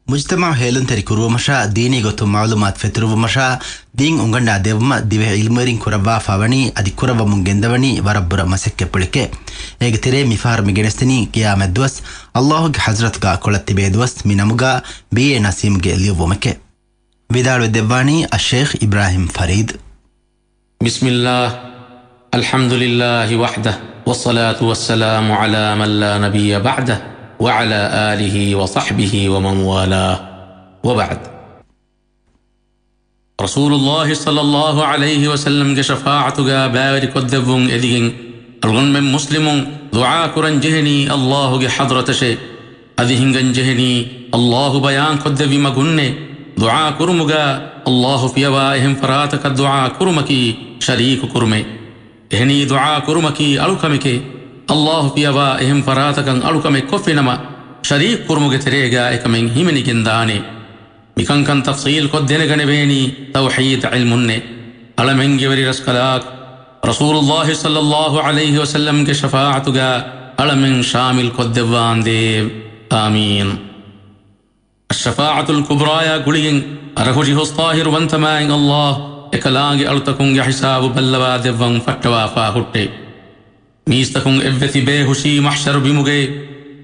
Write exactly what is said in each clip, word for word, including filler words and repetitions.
މުޖްތަމަޢު ހޭލުންތެރި ކުރުވުމަށާ، ދީނީ ގޮތުން މަޢުލޫމާތު ފެތުރުވުމަށާ، ދީން އުނގަންނާ ދެއްވުމަށް ދިވެހި ޢިލްމުވެރިން ކުރައްވާފާ ވަނީ އަދި ކުރައްވަމުން ގެންދަވަނީ ވަރަށް ބުރަ މަސައްކަތްޕުޅެކޭ. އޭގެ ތެރޭ މިފަހަރު މި ގެނެސްދިނީ ޤިޔާމަތް ދުވަސް، ﷲ ގެ ޙަޟްރަތުގާ ކޮޅަށް ތިބޭ ދުވަސް މި ނަމުގާ ބީ އޭ ނަސީމްގެ ލިޔުއްވުމެކޭ. ވިދާޅުވެ ދެއްވާނީ އައްޝޭޚް އިބްރާހިމް ފަރީދު. بسم الله، الحمد لله وحده، والصلاة والسلام على من لا نبي بعده، وعلى آله وصحبه ومن والاه، وبعد. ރަސޫލުﷲ ޞައްލަﷲ ޢަލައިހި ވަސައްލަމްގެ ޝަފާޢަތުގާ ބައިވެރިކޮށްދެއްވުން އެދިގެން، އަޅުގަނޑުމެން މުސްލިމުން ދުޢާ ކުރަން ޖެހެނީ ﷲ ގެ ޙަޟްރަތަށޭ. އަދި ހިނގަން ޖެހެނީ، ﷲ ބަޔާންކޮށްދެއްވި މަގުންނޭ. ދުޢާ ކުރުމުގާ ﷲ ފިޔަވާ އެހެން ފަރާތަކަށް ދުޢާ ކުރުމަކީ ޝަރީކު ކުރުމޭ. އެހެނީ ދުޢާ ކުރުމަކީ އަޅުކަމެކޭ. ﷲ ފިޔަވާ އެހެން ފަރާތަކަށް އަޅުކަމެއް ކޮށްފިނަމަ، ޝަރީކު ކުރުމުގެ ތެރޭގާ އެކަމެއް ހިމެނިގެންދާނެ. މިކަންކަން ތަފްޞީލްކޮށް ދެނެގަނެވޭނީ ތައުޙީދު ޢިލްމުންނޭ. އަޅަމެންގެ ވެރި ރަސްކަލާކޮ، ރަސޫލުﷲ ޞައްލަﷲ ޢަލައިހި ވަސައްލަމްގެ ޝަފާޢަތުގާ އަޅަމެން ޝާމިލްކޮށްދެއްވާނދޭ. އާމީން. އައްޝަފާޢަތުލް ކުބްރާޔާ ގުޅިގެން އަރަހުށި ހުސްޠާހިރު ވަންތަމާއިން ﷲ އެކަލާނގެ އަޅުތަކުންގެ ހިސާބު ބައްލަވާ ދެއްވަން ފައްޓަވާފާ ހުއްޓޭ. މީސްތަކުން އެއްވެ ތިބޭ ހުށީ މަޙްޝަރު ބިމުގައި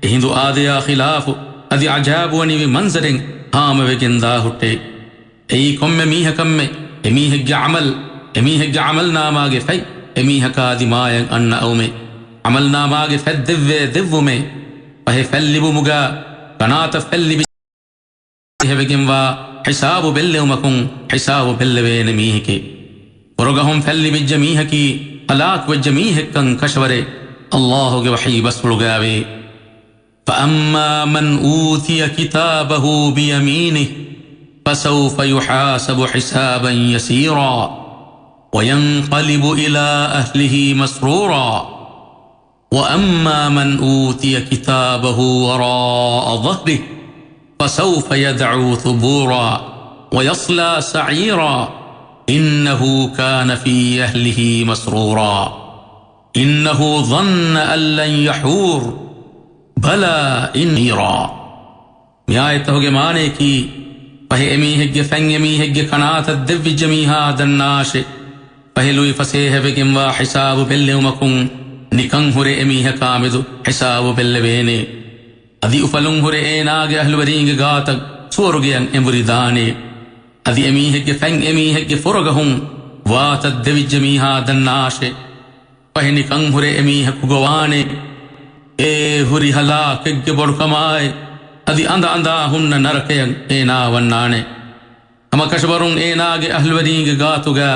އެހިނދު އާދަޔާ ޚިލާފު އަދި ޢަޖާބުވަނިވި މަންޒަރެއް ހާމަވެގެންދާ ހުއްޓޭ. އެއީ ކޮންމެ މީހަކަށްމެ އެމީހެއްގެ ޢަމަލް، އެމީހެއްގެ ޢަމަލްނާމާގެ ފަތް އެމީހަކާ ދިމާޔަށް އަންނަ އައުމެއް. ޢަމަލްނާމާގެ ފަތް ދެއްވޭ ދެއްވުމެއް. ފަހެ ފަތް ލިބުމުގާ ކަނާތަށް ފަތް ލިބި ހެވެގެންވާ ހިސާބު ބެއްލެވުމަކުން ހިސާބު ބެއްލެވޭނެ މީހެކޭ. ފުރަގަހުން ފަތް ލިބިއްޖެ މީހަކީ ހަލާކުވެއްޖެ މީހެއްކަން ކަށަވަރެއް ﷲ ގެ ވަޙީ ބަސްފުޅުގާވޭ. فأما من أوتي كتابه بيمينه فسوف يحاسب حسابا يسيرا وينقلب إلى أهله مسرورا وأما من أوتي كتابه وراء ظهره فسوف يدعو ثبورا ويصلى سعيرا إنه كان في أهله مسرورا إنه ظن أن لن يحور بلى إن نصيرا. މި އާޔަތްތަހުގެ މާނަޔަކީ، ފަހެ އެމީހެއްގެ ފަތް އެމީހެއްގެ ކަނާތަށް ދެއްވިއްޖެ މީހާ ދަންނާށޭ. ފަހެ ލުއިފަސޭހަވެގެންވާ ހިސާބު ބެއްލެވުމަކުން ނިކަން ހުރެ އެމީހަކާމެދު ހިސާބު ބެއްލެވޭނެ. އަދި އުފަލުން ހުރެ އޭނާގެ އަހްލުވެރީންގެ ގާތަށް ސުވަރުގެއަށް އެނބުރި ދާނެ. އަދި އެމީހެއްގެ ފަތް އެމީހެއްގެ ފުރަގަހުން ވާތަށް ދެވިއްޖެ މީހާ ދަންނާށޭ. ފަހެ ނިކަން ހުރެ އެމީހަކު ގޮވާނެ. އޭ ހުރި ހަލާކެއްގެ ބޮޑުކަމާއި، އަދި އަނދަ އަނދާ ހުންނަ ނަރަކަޔަށް އޭނާ ވަންނާނެ. ހަމަކަށަވަރުން އޭނާގެ އަހްލުވެރީންގެ ގާތުގަ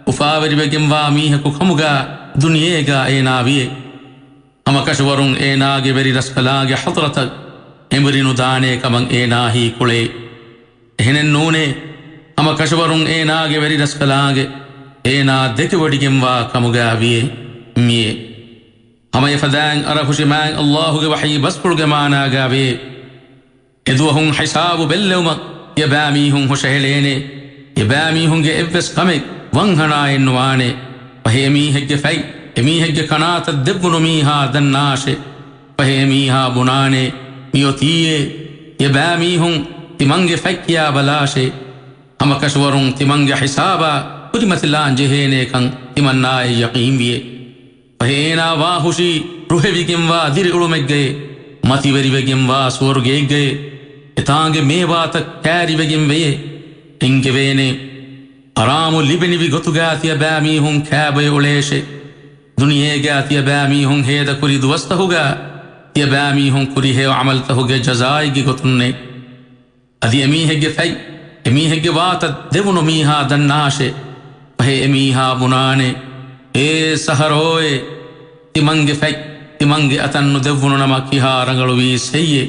އުފާވެރިވެގެންވާ މީހަކު ކަމުގަ ދުނިޔޭގަ އޭނާ ވިޔޭ. ހަމަކަށަވަރުން އޭނާގެ ވެރިރަސްކަލާނގެ ޙަޟްރަތަށް އެނބުރި ނުދާނޭ ކަމަށް އޭނާ ހީކުޅޭ. އެހެނެއް ނޫނޭ، ހަމަކަށަވަރުން އޭނާގެ ވެރިރަސްކަލާނގެ އޭނާ ދެކެވޮޑިގެންވާ ކަމުގަ ވިޔޭ، މިޔޭ. ހަމަ އެފަދައިން އަރަހުށި މާތް ﷲ ގެ ވަޙީ ބަސްފުޅުގެ މާނާގަ ވޭ. އެދުވަހުން ހިސާބު ބެއްލެވުމަށް ތިޔަބައިމީހުން ހުށަހެޅޭނެ. ތިޔަބައިމީހުންގެ އެއްވެސް ކަމެއް ވަންހަނާއެއް ނުވާނެ. ފަހެ އެމީހެއްގެ ފަތް އެމީހެއްގެ ކަނާތަށް ދެއްވުނު މީހާ ދަންނާށޭ. ފަހެ އެމީހާ ބުނާނެ، މިއޮތީއޭ، ތިޔަބައިމީހުން ތިމަންގެ ފަތް ކިޔާބަލާށޭ. ހަމަކަށަވަރުން ތިމަންގެ ހިސާބާ ކުރިމަތިލާން ޖެހޭނޭކަން ތިމަންނާއަށް ޔަޤީންވިޔޭ. ފަހެ އޭނާ ވާހުށީ ރުހެވިގެންވާ ދިރިއުޅުމެއްގައޭ، މަތިވެރިވެގެންވާ ސުވަރުގެއެއްގައޭ، އެތާނގެ މޭވާތައް ކައިރިވެގެން ވެޔޭ. އެންގެވޭނެ، ހަރާމު ލިބެނިވި ގޮތުގަ ތިޔަބައިމީހުން ކައިބޮއެ އުޅޭށޭ. ދުނިޔޭގަ ތިޔަބައިމީހުން ހޭދަކުރި ދުވަސްތަހުގަ ތިޔަބައިމީހުން ކުރި ހެޔޮ ޢަމަލުތަހުގެ ޖަޒާއެއްގެ ގޮތުންނޭ. އަދި އެމީހެއްގެ ފަތް އެމީހެއްގެ ވާތަށް ދެވުނު މީހާ ދަންނާށޭ. ފަހެ އެމީހާ ބުނާނެ، އޭ ސަހަރޯއޭ، ތިމަންގެ ފަތް ތިމަންގެ އަތަށް ނުދެއްވުނު ނަމަ ކިހާ ރަނގަޅުވީސް ހެއްޔޭ؟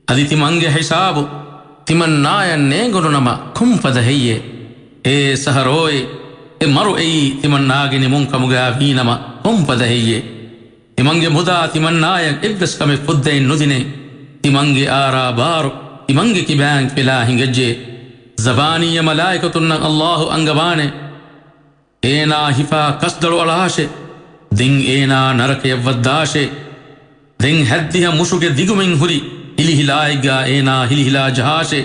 އަދި ތިމަންގެ ހިސާބު ތިމަންނާޔަށް ނޭނގުނު ނަމަ ކޮންފަދަ ހެއްޔޭ؟ އޭ ސަހަރޯއޭ، އެ މަރު އެއީ ތިމަންނާގެ ނިމުން ކަމުގަ ވީ ނަމަ ކޮންފަދަ ހެއްޔޭ؟ ތިމަންގެ މުދާ ތިމަންނާޔަށް އެއްވެސް ކަމެއް ފުއްދައެއް ނުދިނޭ. ތިމަންގެ އާރާ ބާރު ތިމަންގެ ކިބައިން ފިލާ ހިނގައްޖެ. ޒަބާނީ މަލާއިކަތުންނަށް ﷲ އަންގަވާނެ، އޭނާ ހިފާ ކަސްދަޅު އަޅާށޭ. ދެން އޭނާ ނަރަކަޔަށް ވައްދާށޭ. ދެން ހައްދިހަ މުށުގެ ދިގުމިން ހުރި ހިލިހިލާއެއްގާ އޭނާ ހިލިހިލާ ޖަހާށޭ.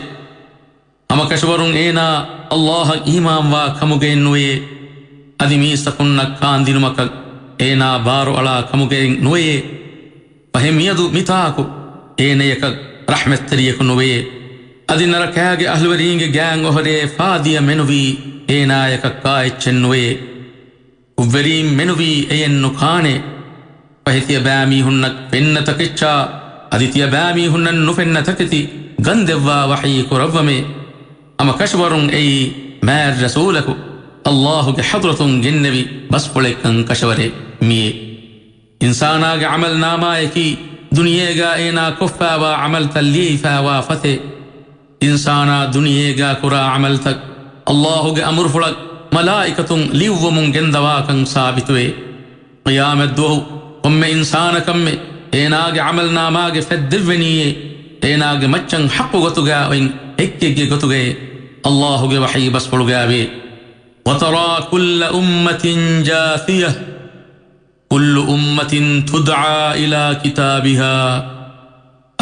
ހަމަކަށަވަރުން އޭނާ އައްލާހަށް އީމާންވާ ކަމުގައެއް ނުވެޔޭ. އަދި މީސްތަކުންނަށް ކާންދިނުމަކަށް އޭނާ ބާރުއަޅާ ކަމުގައެއް ނުވެޔޭ. ފަހެ މިއަދު މިތާކު އޭނަޔަކަށް ރަޙްމަތްތެރިޔަކު ނުވެޔޭ. އަދި ނަރަކާގެ އަހްލުވެރީންގެ ގާތް އޮހޮރޭ ފާދިޔަ މެނުވީ އޭނާޔަކަށް ކާއެއްޗެއް ނުވެޔޭ. ކުށްވެރީން މެނުވީ އެޔެއް ނުކާނެ. ފަހެ ތިޔަބައިމީހުންނަށް ފެންނަ ތަކެއްޗާ އަދި ތިޔަބައިމީހުންނަށް ނުފެންނަ ތަކެތި ގަންދެއްވާ ވަޙީ ކުރައްވަމޭ. ހަމަ ކަށަވަރުން އެއީ މާތް ރަސޫލަކު އައްލާހުގެ ޙަޟްރަތުން ގެންނެވި ބަސްފުޅެއްކަން ކަށަވަރޭ މިއޭ. އިންސާނާގެ ޢަމަލް ނާމާޔަކީ ދުނިޔޭގާ އޭނާ ކޮށްފާވާ ޢަމަލްތައް ލިޔެފާވާ ފަތެއް. އިންސާނާ ދުނިޔޭގާ ކުރާ ޢަމަލްތައް އައްލާހުގެ އަމުރުފުޅަށް މަލާއިކަތުން ލިޔުއްވަމުން ގެންދަވާކަން ސާބިތުވޭ. ޤިޔާމަތްދުވަހު ކޮންމެ އިންސާނަކަށްމެ އޭނާގެ ޢަމަލް ނާމާގެ ފަތްދެއްވެނީއޭ، އޭނާގެ މައްޗަށް ޙައްޤު ގޮތުގާ އޮތް އެއްކެއްގެ ގޮތުގައޭ. އައްލާހުގެ ވަޙީ ބަސްފުޅުގާވޭ. وترى كل أمة جاثية، كل أمة تدعى إلى كتابها،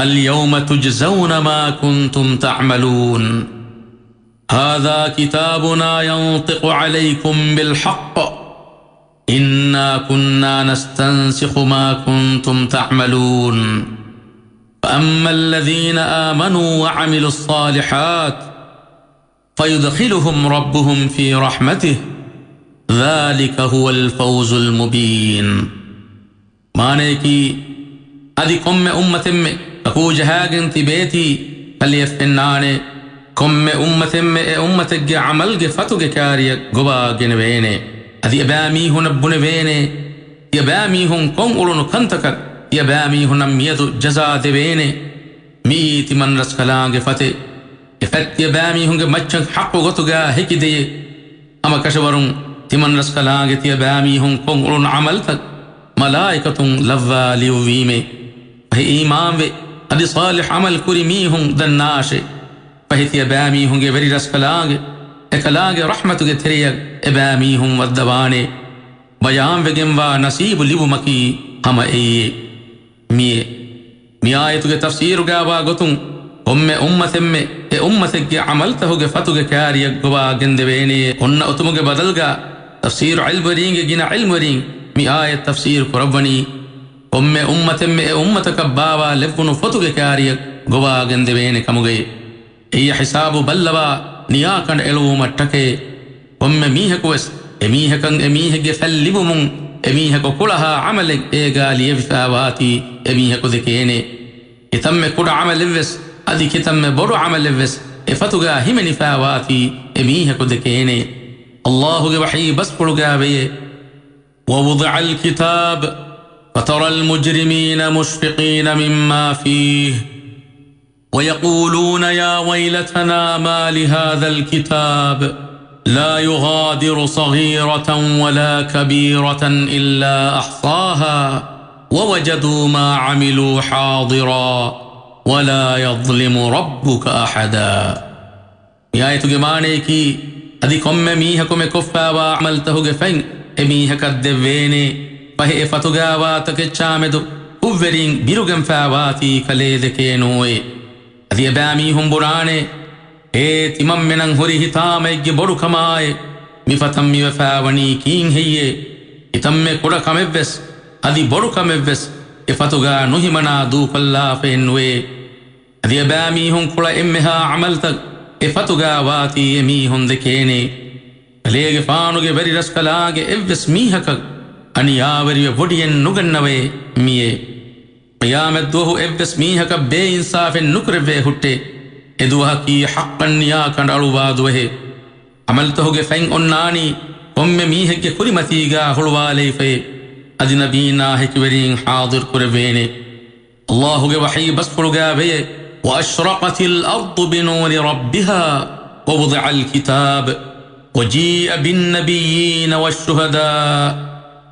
اليوم تجزون ما كنتم تعملون، هذا كتابنا ينطق عليكم بالحق، إنا كنا نستنسخ ما كنتم تعملون، فأما الذين آمنوا وعملوا الصالحات، فيدخلهم ربهم في رحمته، ذلك هو الفوز المبين. މާނަޔަކީ، އަދި ކޮންމެ އުއްމަތެއްމެ ކަކޫޖަހާގެން ތިބޭތީ، ކަލެޔަށް ފެންނާނެ. ކޮންމެ އުއްމަތެއްމެ އެ އުއްމަތެއްގެ ޢަމަލްގެ ފަތުގެ ކާރިޔަށް ގޮވާ ގެނެވޭނެ. އަދި އެބައިމީހުނަށް ބުނެވޭނެ، ތިޔަބައިމީހުން ކޮށް އުޅުނު ކަންތަކަށް ތިޔަބައިމީހުނަށް މިއަދު ޖަޒާ ދެވޭނެ. މިއީ ތިމަންރަސްކަލާނގެ ފަތެއް. އެ ފަތް ތިޔަބައިމީހުންގެ މައްޗަށް ޙައްޤު ގޮތުގާ ހެކިދެޔޭ. ހަމަކަށަވަރުން ތިމަންރަސްކަލާނގެ ތިޔަބައިމީހުން ކޮށް އުޅުނު ޢަމަލްތައް މަލާއިކަތުން ލައްވާ ލިޔުއްވީމޭ. ފަހެ އީމާންވެ، އަދި ޞާލިޙް ޢަމަލް ކުރި މީހުން ދަންނާށޭ. ފަހެ ތިޔަބައިމީހުންގެ ވެރިރަސްކަލާނގެ އެކަލާނގެ ރަޙްމަތުގެ ތެރެޔަށް އެބައިމީހުން ވައްދަވާނޭ. ބަޔާންވެގެންވާ ނަސީބު ލިބުމަކީ ހަމަ އެއީ. މިއޭ. މި އާޔަތުގެ ތަފްސީރުގާވާ ގޮތުން، ކޮންމެ އުއްމަތެއްމެ އެ އުއްމަތެއްގެ ޢަމަލްތަހުގެ ފަތުގެ ކާރިޔަށް ގޮވާ ގެންދެވޭނޭ. އޮންނަ އޮތުމުގެ ބަދަލުގާ، ތަފްސީރު ޢިލްމުވެރީންގެ ގިނަ ޢިލްމުވެރީން މި އާޔަތް ތަފްސީރު ކުރައްވަނީ، ކޮންމެ އުއްމަތެއްމެ އެ އުއްމަތަކަށް ބާވާ ލެއްވުނު ފޮތުގެ ކާރިޔަށް ގޮވާ ގެންދެވޭނެ ކަމުގައި. އެއްޔަ ހިސާބު ބައްލަވާ ނިޔާކަނޑަ އެޅުވުމަށްޓަކައި، ކޮންމެ މީހަކުވެސް އެމީހަކަށް އެމީހެއްގެ ފަތް ލިބުމުން އެމީހަކު ކުޅަހާ ޢަމަލެއް އޭގާ ލިޔެވިފާވާތީ އެމީހަކު ދެކޭނެ. ކިތަންމެ ކުޑަ ޢަމަލެއްވެސް އަދި ކިތަންމެ ބޮޑު ޢަމަލެއްވެސް އެ ފަތުގާ ހިމެނިފާވާތީ އެމީހަކު ދެކޭނެ. އައްލާހުގެ ވަޙީ ބަސްފުޅުގާވެޔޭ. ووضع الكتاب فترى المجرمين مشفقين مما فيه ويقولون يا ويلتنا ما لهذا الكتاب لا يغادر صغيرة ولا كبيرة إلا أحصاها ووجدوا ما عملوا حاضرا ولا يظلم ربك أحدا. މި އާޔަތުގެ މާނަޔަކީ، އަދި ކޮންމެ މީހަކު މި ކޮށްފާވާ ޢަމަލްތަހުގެ ފަތް އެމީހަކަށް ދެއްވޭނެ. ފަހެ އެ ފަތުގާވާ ތަކެއްޗާމެދު ކުށްވެރީން ބިރުގެންފާވާތީ ކަލޭ ދެކޭނޫއޭ. އަދި އެބައިމީހުން ބުނާނެ، އޭ ތިމަންމެނަށް ހުރި ހިތާމައެއްގެ ބޮޑުކަމާއޭ، މިފަތަށް މިވެފާވަނީ ކީއްހެއްޔޭ؟ ކިތަންމެ ކުޑަ ކަމެއްވެސް އަދި ބޮޑު ކަމެއްވެސް އެ ފަތުގާ ނުހިމަނާ ދޫކޮށްލާފައެއްނުވޭ. އަދި އެބައިމީހުން ކުޅަ އެންމެހާ ޢަމަލްތައް އެ ފަތުގާ ވާތީ އެމީހުން ދެކޭނެ. ކަލޭގެފާނުގެ ވެރިރަސްކަލާނގެ އެއްވެސް މީހަކަށް އަނިޔާވެރިވެ ވޮޑިއެއް ނުގަންނަވައޭ މިއޭ. ޤިޔާމަތްދުވަހު އެއްވެސް މީހަކަށް ބޭއިންސާފެއް ނުކުރެއްވޭ ހުއްޓޭ. އެދުވަހަކީ ޙައްޤަށް ނިޔާ ކަނޑައަޅުއްވާ ދުވަހެއް. ޢަމަލްތަހުގެ ފަތް އޮންނާނީ ކޮންމެ މީހެއްގެ ކުރިމަތީގާ ހުޅުވާލައިފައި. އަދި ނަބީންނާ ހެކިވެރީން ޙާޟިރު ކުރެއްވޭނެ. އައްލާހުގެ ވަޙީ ބަސްފުޅުގާ ވެޔޭ، وأشرقت الأرض بنور ربها ووضع الكتاب وجيء بالنبيين والشهداء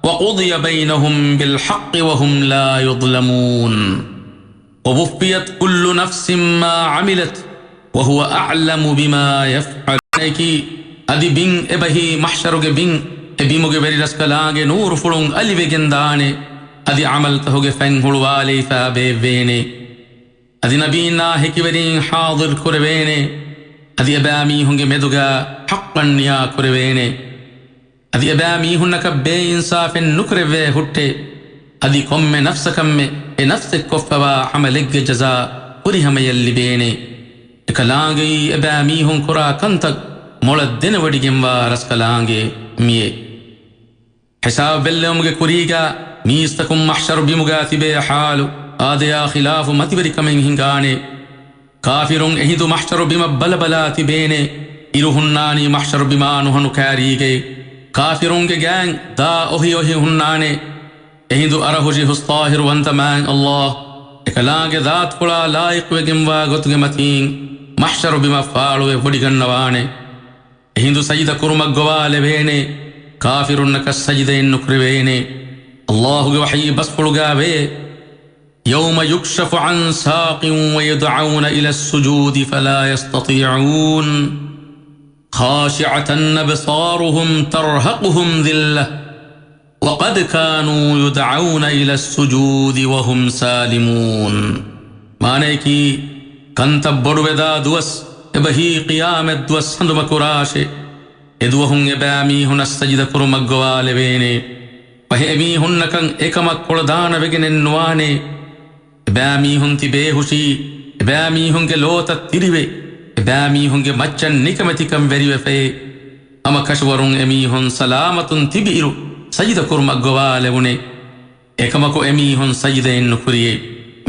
وقضي بينهم بالحق وهم لا يظلمون. ووفيت كل نفس ما عملت وهو أعلم بما يفعلون. އަދި ބިން އެބަހީ މަޙްޝަރުގެ ބިން، އެ ބިމުގެ ވެރިރަސްކަލާނގެ ނޫރުފުޅުން އަލިވެގެންދާނެ. އަދި ޢަމަލްތަހުގެ ފަތް ހުޅުވާލައިފާ ބޭއްވޭނެ. އަދި ނަބީންނާ ހެކިވެރީން ޙާޟިރު ކުރެވޭނެ. އަދި އެބައިމީހުންގެ މެދުގަ ޙައްޤަށް ނިޔާ ކުރެވޭނެ. އަދި އެބައިމީހުންނަކަށް ބޭއިންސާފެއް ނުކުރެވޭ ހުއްޓެ. އަދި ކޮންމެ ނަފްސަކަށްމެ އެ ނަފްސެއް ކޮށްފަވާ ޢަމަލެއްގެ ޖަޒާ ފުރިހަމަޔަށް ލިބޭނެ. އެކަލާނގެއީ އެބައިމީހުން ކުރާ ކަންތައް މޮޅަށް ދެނެވޮޑިގެންވާ ރަސްކަލާނގެ މިއޭ. ހިސާބު ބެއްލެވުމުގެ ކުރީގަ މީސްތަކުން މަޙްޝަރު ބިމުގަ ތިބޭ ޙާލު، އާދަޔާ ޚިލާފު މަތިވެރިކަމެއް ހިނގާނެ. ކާފިރުން އެހިނދު މަޙްޝަރު ބިމަށް ބަލަބަލާ ތިބޭނެ. އިރު ހުންނާނީ މަޙްޝަރު ބިމާ ނުހަނު ކާރީގައި. ކާފިރުންގެ ގާތް ދާ އޮހި އޮހި ހުންނާނެ. އެހިނދު އަރަހުށި ހުސްޠާހިރުވަންތަ މާތް ﷲ އެކަލާނގެ ޛާތުފުޅާ ލާއިޤުވެގެންވާ ގޮތުގެ މަތީން މަޙްޝަރު ބިމަށް ފާޅުވެ ވޮޑިގަންނަވާނެ. އެހިނދު ސަޖިދަ ކުރުމަށް ގޮވާލެވޭނެ. ކާފިރުންނަކަށް ސަޖިދައެއް ނުކުރެވޭނެ. ﷲ ގެ ވަޙީ ބަސްފުޅުގައި ވޭ، يوم يكشف عن ساق ويدعون إلى السجود فلا يستطيعون خاشعة أبصارهم ترهقهم ذلة وقد كانوا يدعون إلى السجود وهم سالمون. މާނަޔަކީ، ކަންތައް ބޮޑުވެދާ ދުވަސް، އެބަހީ ޤިޔާމަތް ދުވަސް ހަނދުމަކުރާށޭ. އެދުވަހުން އެބައިމީހުނަށް ސަޖިދަ ކުރުމަށް ގޮވާލެވޭނޭ. ފަހެ އެމީހުންނަކަށް އެކަމަށް ކޮޅަދާނަވެގެނެއް ނުވާނޭ. އެބައިމީހުން ތިބޭހުށީ، އެބައިމީހުންގެ ލޯތައް ތިރިވެ، އެބައިމީހުންގެ މައްޗަށް ނިކަމެތިކަން ވެރިވެފައޭ. ހަމަ ކަށަވަރުން އެމީހުން ސަލާމަތުން ތިބިއިރު ސަޖިދަ ކުރުމަށް ގޮވާލެވުނޭ. އެކަމަކު އެމީހުން ސަޖިދައެއް ނުކުރިޔޭ.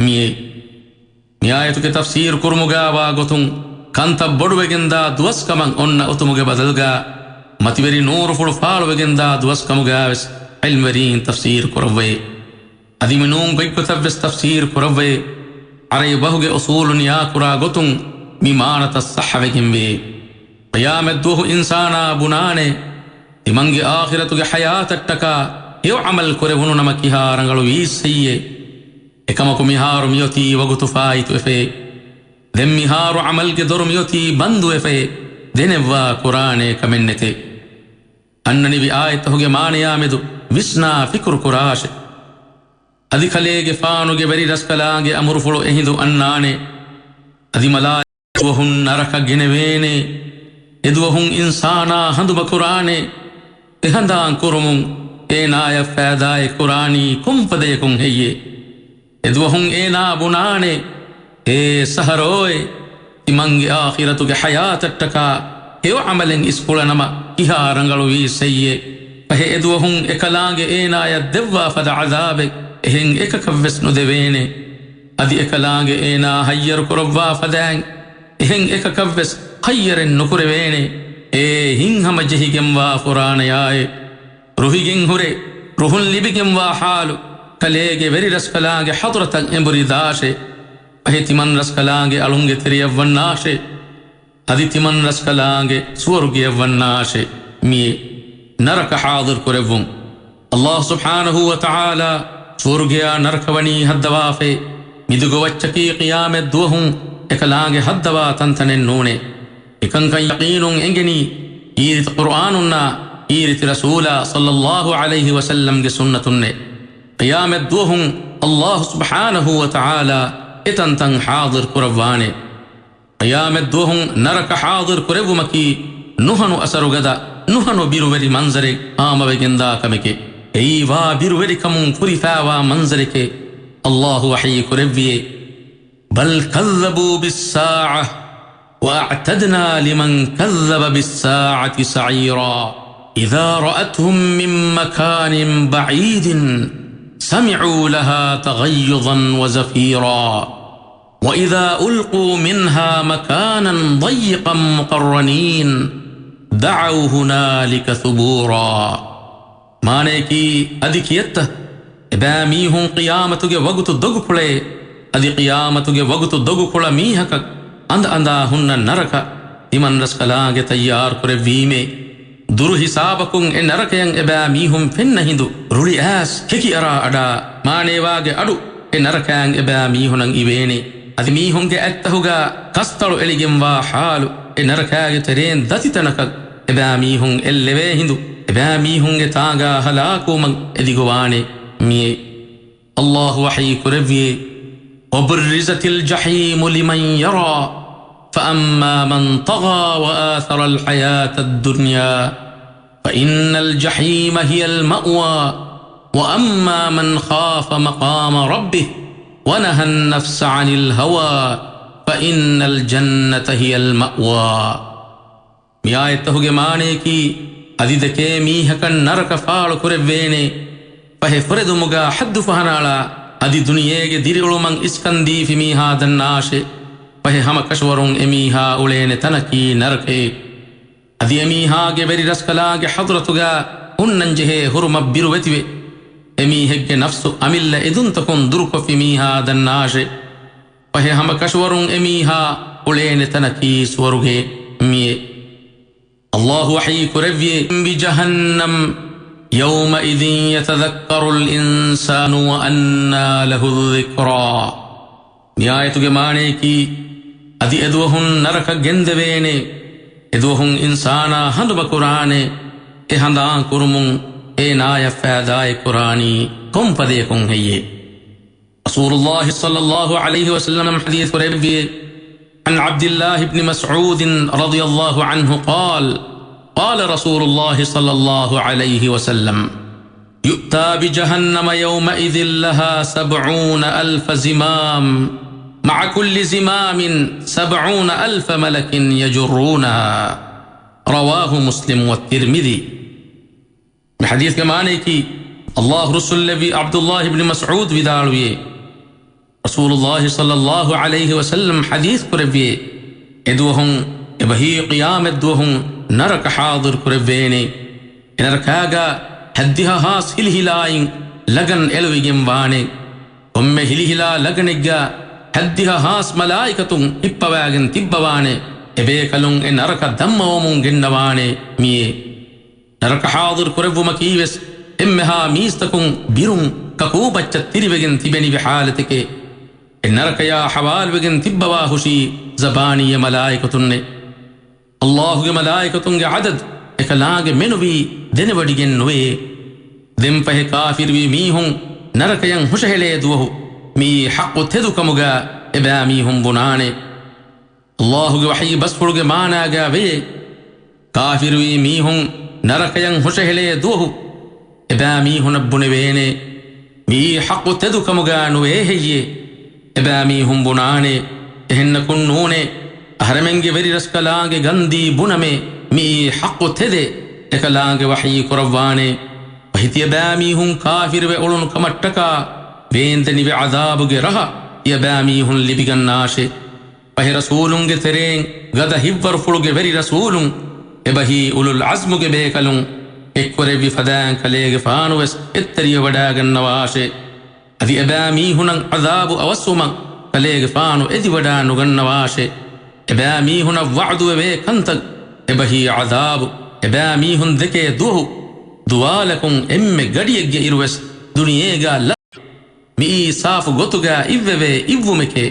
މިއޭ. މި އާޔަތުގެ ތަފްސީރު ކުރުމުގާވާ ގޮތުން، ކަންތައް ބޮޑުވެގެންދާ ދުވަސްކަމަށް އޮންނަ އޮތުމުގެ ބަދަލުގާ، މަތިވެރި ނޫރުފުޅު ފާޅުވެގެންދާ ދުވަސްކަމުގާވެސް ޢިލްމުވެރީން ތަފްސީރު ކުރައްވައޭ. އަދި މި ނޫން ގޮތްގޮތަށްވެސް ތަފްސީރު ކުރައްވައޭ. ޢަރަބި ބަހުގެ އުޞޫލު ނިޔާކުރާ ގޮތުން މި މާނަތައް ޞައްޙަވެގެންވޭ. ޤިޔާމަތްދުވަހު އިންސާނާ ބުނާނެ، ތިމަންގެ އާޚިރަތުގެ ޙަޔާތަށްޓަކާ ހެޔޮ ޢަމަލް ކުރެވުނު ނަމަ ކިހާ ރަނގަޅު ވީއްސެއްޔޭ. އެކަމަކު މިހާރު މިއޮތީ ވަގުތު ފާއިތުވެފައޭ. ދެން މިހާރު ޢަމަލްގެ ދޮރު މިއޮތީ ބަންދުވެފައޭ. ދެނެއްވާ ކުރާނޭ ކަމެއްނެތޭ. އަންނަނިވި އާޔަތްތަހުގެ މާނަޔާމެދު ވިސްނާ ފިކުރު ކުރާށެ. އަދި ކަލޭގެފާނުގެ ވެރިރަސްކަލާނގެ އަމުރުފުޅު އެހިނދު އަންނާނެ. އަދި މަލާ ދުވަހުން ނަރަކަ ގެނެވޭނެ. އެދުވަހުން އިންސާނާ ހަނދުމަކުރާނެ. އެހަނދާން ކުރުމުން އޭނާޔަށް ފައިދާއެއް ކުރާނީ ކޮންފަދަޔަކުން ހެއްޔޭ؟ އެދުވަހުން އޭނާ ބުނާނެ، އޭ ސަހަރޯއޭ! ތިމަންގެ އާޚިރަތުގެ ޙަޔާތަށްޓަކާ ހެޔޮ ޢަމަލެއް އިސްކުޅަނަމަ ކިހާ ރަނގަޅުވީއްސެއްޔޭ. ފަހެ އެދުވަހުން އެކަލާނގެ އޭނާޔަށް ދެއްވާ ފަދަ ޢަޛާބެއް އެހެން އެކަކަށްވެސް ނުދެވޭނެ. އަދި އެކަލާނގެ އޭނާ ހައްޔަރު ކުރައްވާ ފަދައިން އެހެން އެކަކަށްވެސް ހައްޔަރެއް ނުކުރެވޭނެ. އޭ ހިތްހަމަޖެހިގެންވާ ފުރާނަޔާއޭ! ރުހިގެން ހުރެ، ރުހުން ލިބިގެންވާ ޙާލު، ކަލޭގެ ވެރި ރަސްކަލާނގެ ޙަޟްރަތަށް އެނބުރި ދާށޭ. ފަހެ ތިމަން ރަސްކަލާނގެ އަޅުންގެ ތެރެޔަށް ވަންނާށޭ. އަދި ތިމަން ރަސްކަލާނގެ ސުވަރުގެޔަށް ވަންނާށޭ. މިއީ ނަރަކަ ޙާޟިރު ކުރެއްވުން. ﷲ ސުބްޙާނަހޫ ވަތަޢާލާ ސުވަރުގެޔާ ނަރަކަ ވަނީ ހައްދަވާފައި. މި ދިގު ވައްޗަކީ ޤިޔާމަތް ދުވަހުން އެކަލާނގެ ހައްދަވާ ތަންތަނެއް ނޫނޭ. މިކަންކަން ޔަޤީނުން އެނގެނީ ކީރިތި ޤުރްއާނުންނާ ކީރިތި ރަސޫލާ ޞައްލައްލާހު ޢަލައިހި ވަސައްލަމްގެ ސުންނަތުންނޭ. ޤިޔާމަތް ދުވަހުން ﷲ ސުބްޙާނަހޫ ވަތަޢާލާ އެތަންތަން ޙާޟިރު ކުރައްވާނެ. ޤިޔާމަތް ދުވަހުން ނަރަކަ ޙާޟިރު ކުރެއްވުމަކީ ނުހަނު އަސަރުގަދަ، ނުހަނު ބިރުވެރި މަންޒަރެއް ހާމަވެގެންދާ ކަމެކޭ. އެއީ ވާ ބިރުވެރިކަމުން ފުރިފާވާ މަންޒަރެކޭ. ﷲ ވަޙީ ކުރެއްވިއޭ، بل كذبوا بالساعة وأعتدنا لمن كذب بالساعة سعيرا. إذا رأتهم من مكان بعيد سمعوا لها تغيظا وزفيرا. وإذا ألقوا منها مكانا ضيقا مقرنين دعوا هنالك ثبورا. މާނަޔަކީ، އަދި ކިއެއްތަ؟ އެބައިމީހުން ޤިޔާމަތުގެ ވަގުތު ދޮގުފުޅޭ، އަދި ޤިޔާމަތުގެ ވަގުތު ދޮގުފުޅަށް މީހަކަށް އަނދަ އަނދާ ހުންނަ ނަރަކަ ތިމަން ރަސްކަލާނގެ ތައްޔާރު ކުރެއްވީމޭ. ދުރު ހިސާބަކުން އެ ނަރަކަޔަށް އެބައިމީހުން ފެންނަ ހިނދު ރުޅި އައިސް ކެކި އަރާ އަޑާ މާނޭވާގެ އަޑު އެ ނަރަކައިން އެބައިމީހުނަށް އިވޭނެ. އަދި މީހުންގެ އަތްތަހުގާ ކަސްތަޅު އެޅިގެންވާ ޙާލު، އެ ނަރަކާގެ ތެރޭން ދަތިތަނަކަށް އެބައިމީހުން އެއްލެވޭ ހިނދު، އެބައިމީހުން އެ ތާނގާ ހަލާކުވުމަށް އެދިގޮވާނެ. މިއީ ﷲ ވަޙީ ކުރެއްވިއޭ. وبرزت الجحيم لمن يرى، فأما من طغى وآثر الحياة الدنيا، فإن الجحيم هي المأوى، وأما من خاف مقام ربه ونهى النفس عن الهوى، فإن الجنة هي المأوى. މި އާޔަތްތަކުގެ މާނަޔަކީ، އަދި ދެކޭ މީހަކަށް ނަރަކަ ފާޅު ކުރެއްވޭނެ. ފަހެ ފުރެދުމުގާ ޙައްދު ފަހަނާޅާ، އަދި ދުނިޔޭގެ ދިރިއުޅުމަށް އިސްކަން ދީފި މީހާ ދަންނާށޭ. ފަހެ ހަމަ ކަށަވަރުން އެމީހާ އުޅޭނެ ތަނަކީ ނަރަކައޭ. އަދި އެމީހާގެ ވެރި ރަސްކަލާނގެ ޙަޟްރަތުގާ ހުންނަންޖެހޭ ހުރުމަށް ބިރުވެތިވެ، އެމީހެއްގެ ނަފްސު އަމިއްލަ އެދުންތަކުން ދުރުކޮށްފި މީހާ ދަންނާށޭ. ފަހެ ހަމަ ކަށަވަރުން އެމީހާ އުޅޭނެ ތަނަކީ ސުވަރުގެ މިއެ. އައްލާހު ވަޙީ ކުރެއްވިއޭ، بجهنم يومئذ يتذكر الإنسان وأنى له الذكرى. މި އާޔަތުގެ މާނަޔަކީ، އަދި އެދުވަހުން ނަރަކަ ގެންދެވޭނެ. އެދުވަހުން އިންސާނާ ހަނދުމަކުރާނެ. އެ ހަނދާން ކުރުމުން އޭނާޔަށް ފައިދާއެއް ކުރާނީ ކޮން ފަދަޔަކުން ހެއްޔޭ؟ ރަސޫލުއްލާހި ޞައްލައްލާހު ޢަލައިހި ވަސައްލަމަ ޙަދީޘް ކުރެއްވިއޭ، عن عبد الله بن مسعود رضي الله عنه قال، قال رسول الله صلى الله عليه وسلم، يؤتى بجهنم يومئذ لها سبعون ألف زمام، مع كل زمام سبعون ألف ملك يجرونها. رواه مسلم والترمذي. މި ޙަދީޘްގެ މާނަޔަކީ، އައްލާހު ރުއްސުންލެއްވި ޢަބްދުއްލާހި ބިން މަސްޢޫދު ވިދާޅުވިއޭ، ރަސޫލުއްލާހި ޞައްލައްލާހު ޢަލައިހި ވަސައްލަމް ޙަދީޘް ކުރެއްވިއޭ، އެދުވަހުން އެބަހީ ޤިޔާމަތްދުވަހުން ނަރަކަ ޙާޟިރު ކުރެއްވޭނެ. އެ ނަރަކާގާ ހައްދިހަ ހާސް ހިލިހިލާއިން ލަގަން އެޅުވިގެން ވާނެ. ކޮންމެ ހިލިހިލާ ލަގަނެއްގާ ހައްދިހަ ހާސް މަލާއިކަތުން ހިއްޕަވާގެން ތިއްބަވާނެ. އެބޭކަލުން އެ ނަރަކަ ދަންމަވަމުން ގެންނަވާނެ މިއޭ. ނަރަކަ ޙާޟިރު ކުރެއްވުމަކީވެސް އެންމެހާ މީސްތަކުން ބިރުން ކަކޫބައްޗަށް ތިރިވެގެން ތިބެނިވި ޙާލަތެކޭ. އެ ނަރަކަޔާ ޙަވާލުވެގެން ތިއްބަވާ ހުށީ ޒަބާނީ މަލާއިކަތުންނޭ. އައްލާހުގެ މަލާއިކަތުންގެ ޢަދަދު އެކަލާނގެ މެނުވީ ދެނެވޮޑިގެން ނުވޭ. ދެންފަހެ ކާފިރުވި މީހުން ނަރަކަޔަށް ހުށަހެޅޭ ދުވަހު މިއީ ޙައްޤު ތެދު ކަމުގާ އެބައިމީހުން ބުނާނެ. އައްލާހުގެ ވަޙީ ބަސްފުޅުގެ މާނާގާ ވެޔޭ، ކާފިރުވީ މީހުން ނަރަކަޔަށް ހުށަހެޅޭ ދުވަހު އެބައިމީހުނަށް ބުނެވޭނެ، މިއީ ޙައްޤު ތެދު ކަމުގާ ނުވޭ ހެއްޔޭ؟ އެބައިމީހުން ބުނާނެ، އެހެންނަކުން ނޫނޭ، އަހަރެމެންގެ ވެރި ރަސްކަލާނގެ ގަންދީ ބުނަމޭ، މިއީ ޙައްޤު ތެދޭ، އެކަލާނގެ ވަޙީ ކުރައްވާނެ. ފަހެ ތިޔަބައިމީހުން ކާފިރުވެ އުޅުނު ކަމަށްޓަކާ ވޭންދެނިވި ޢަޛާބުގެ ރަހަ ތިޔަބައިމީހުން ލިބިގަންނާށޭ. ފަހެ ރަސޫލުންގެ ތެރެއިން ގަދަ ހިއްވަރުފުޅުގެ ވެރި ރަސޫލުން އެބަހީ އުލުލް ޢަޒްމުގެ ބޭކަލުން އެއްކުރެއްވި ފަދައިން ކަލޭގެފާނުވެސް އެއްތެރިވެވަޑާގަންނަވާށޭ. އަދި އެބައިމީހުނަށް ޢަޛާބު އަވަސްވުމަށް ކަލޭގެފާނު އެދިވަޑާ ނުގަންނަވާށޭ. އެބައިމީހުނަށް ވަޢުދުވެވޭ ކަންތައް އެބަހީ ޢަޛާބު އެބައިމީހުން ދެކޭ ދުވަހު ދުވާލަކުން އެންމެ ގަޑިއެއްގެ އިރުވެސް ދުނިޔޭގާ ލަ މިއީ ސާފު ގޮތުގާ އިއްވެވޭ އިއްވުމެކޭ.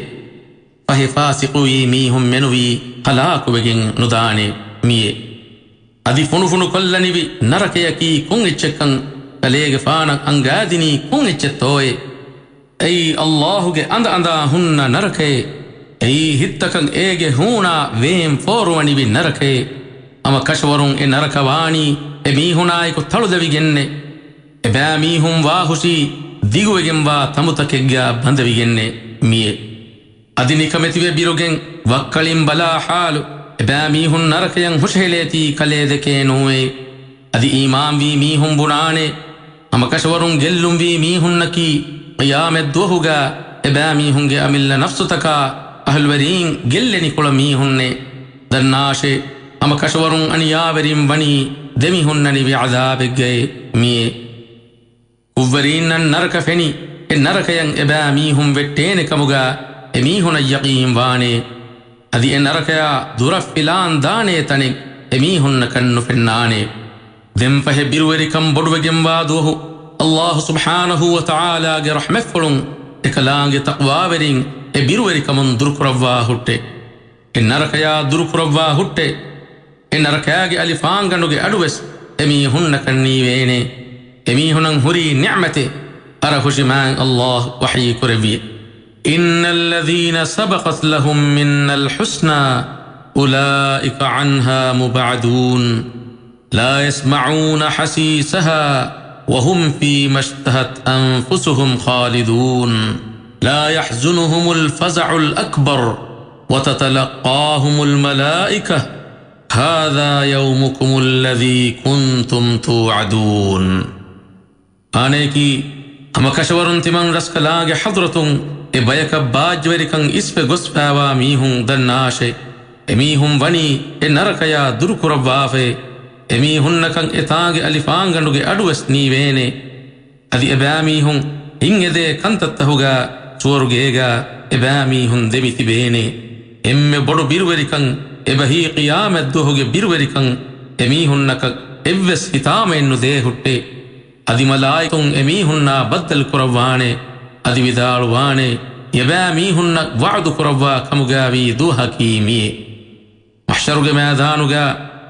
ފަހެ ފާސިޤުވީ މީހުން މެނުވީ ހަލާކުވެގެން ނުދާނެ މިއޭ. އަދި ފުނޑުފުނޑު ކޮށްލަނިވި ނަރަކަޔަކީ ކޮން އެއްޗެއްކަން ކަލޭގެފާނަށް އަންގާދިނީ ކޮން އެއްޗެއްތޯއޭ؟ އެއީ އައްލާހުގެ އަނދަ އަނދާ ހުންނަ ނަރަކައޭ. އެއީ ހިތްތަކަށް އޭގެ ހޫނާ ވޭން ފޯރުވަނިވި ނަރަކައޭ. ހަމަ ކަށަވަރުން އެ ނަރަކަ ވާނީ އެ މީހުނާއެކު ތަޅުލެވިގެންނޭ. އެބައިމީހުން ވާހުށީ ދިގުވެގެންވާ ތަނބުތަކެއްގާ ބަނދެވިގެންނޭ މިއޭ. އަދި ނިކަމެތިވެ ބިރުގެން ވައްކަޅިން ބަލާ ޙާލު، އެބައިމީހުން ނަރަކަޔަށް ހުށަހެޅޭތީ ކަލޭ ދެކޭ ނޫނޭ. އަދި އީމާންވީ މީހުން ބުނާނެ، ހަމަކަށަވަރުން ގެއްލުންވީ މީހުންނަކީ، ޤިޔާމަތްދުވަހުގާ އެބައިމީހުންގެ އަމިއްލަ ނަފްސުތަކާ އަހުލުވެރީން ގެއްލެނިކުޅަ މީހުންނޭ. ދަންނާށޭ، ހަމަކަށަވަރުން އަނިޔާވެރިން ވަނީ ދެމިހުންނަނިވި ޢަޛާބެއްގައޭ މިއޭ. ކުށްވެރީންނަށް ނަރަކަ ފެނި، އެ ނަރަކަޔަށް އެބައިމީހުން ވެއްޓޭނެ ކަމުގާ އެމީހުނަށް ޔަޤީން ވާނޭ. އަދި އެ ނަރަކަޔާ ދުރަށް ފިލާން ދާނޭ ތަނެއް އެމީހުންނަކަށް ނުފެންނާނޭ. ދެންފަހެ ބިރުވެރިކަން ބޮޑުވެގެންވާ ދުވަހު، އައްލާހު ސުބްޙާނަހޫ ވަތަޢާލާގެ ރަޙްމަތްފުޅުން އެކަލާނގެ ތަޤްވާވެރިން އެ ބިރުވެރިކަމުން ދުރުކުރައްވާ ހުއްޓޭ. އެ ނަރަކަޔާ ދުރުކުރައްވާ ހުއްޓޭ. އެ ނަރަކާގެ އަލިފާންގަނޑުގެ އަޑުވެސް އެމީހުންނަކަށް ނީވޭނެ. އެމީހުނަށް ހުރީ ނިޢުމަތެއް އަރަހުށި މާތް އައްލާހު ވަޙީ ކުރެއްވި. إن الذين سبقت لهم منا الحسنى أولئك عنها مبعدون. لا يسمعون حسيسها وهم فيما اشتهت أنفسهم خالدون. لا يحزنهم الفزع الأكبر وتتلقاهم الملائكة هذا يومكم الذي كنتم توعدون. އާނއެކީ، ހަމަ ކަށަވަރުން ތިމަން ރަސްކަލާގެ ޙަޟްރަތުން އެ ބަޔަކަށް ބާއްޖަވެރިކަން އިސްވެ ގޮސްފައިވާ މީހުން ދަންނާށޭ. އެމީހުން ވަނީ އެ ނަރަކަޔާ ދުރުކުރައްވާފައޭ. އެމީހުންނަކަށް އެތާނގެ އަލިފާންގަނޑުގެ އަޑުވެސް ނީވޭނެ. އަދި އެބައިމީހުން ހިތްއެދޭ ކަންތައްތަހުގަ ސުވަރުގޭގަ އެބައިމީހުން ދެމިތިބޭނެ. އެންމެ ބޮޑު ބިރުވެރިކަން އެބަހީ ޤިޔާމަތްދުވަހުގެ ބިރުވެރިކަން އެމީހުންނަކަށް އެއްވެސް ހިތާމައެއްނުދޭ ހުއްޓޭ. އަދި މަލާއިކުން އެމީހުންނާ ބައްދަލުކުރައްވާނެ. އަދި ވިދާޅުވާނެ، އެބައިމީހުންނަށް ވަޢުދުކުރައްވާ ކަމުގައިވީ ދުވަހަކީ މިއޭ. މަޙްޝަރުގެ މައިދާނުގަ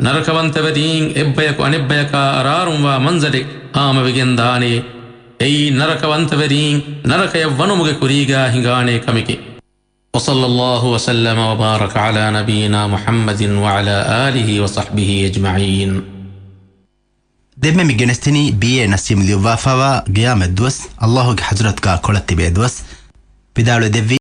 ނަރަކަވަންތަވެރީން އެއްބަޔަކު އަނެއްބަޔަކާ އަރާރުންވާ މަންޒަރެއް ހާމަވެގެންދާނެ. އެއީ ނަރަކަވަންތަވެރީން ނަރަކަޔަށް ވަނުމުގެ ކުރީގަ ހިނގާނެ ކަމެކޭ. وصلى الله وسلم وبارك على نبينا محمد وعلى آله وصحبه أجمعين. ދެންމެ މި ގެނެސްދިނީ ބީއޭ ނަސީމް ލިޔުއްވާފައިވާ ޤިޔާމަތްދުވަސް، ﷲ ގެ ޙަޟްރަތުގަ ކޮޅަށް ތިބޭ ދުވަސް. ވިދާޅުވެ ދެއްވީ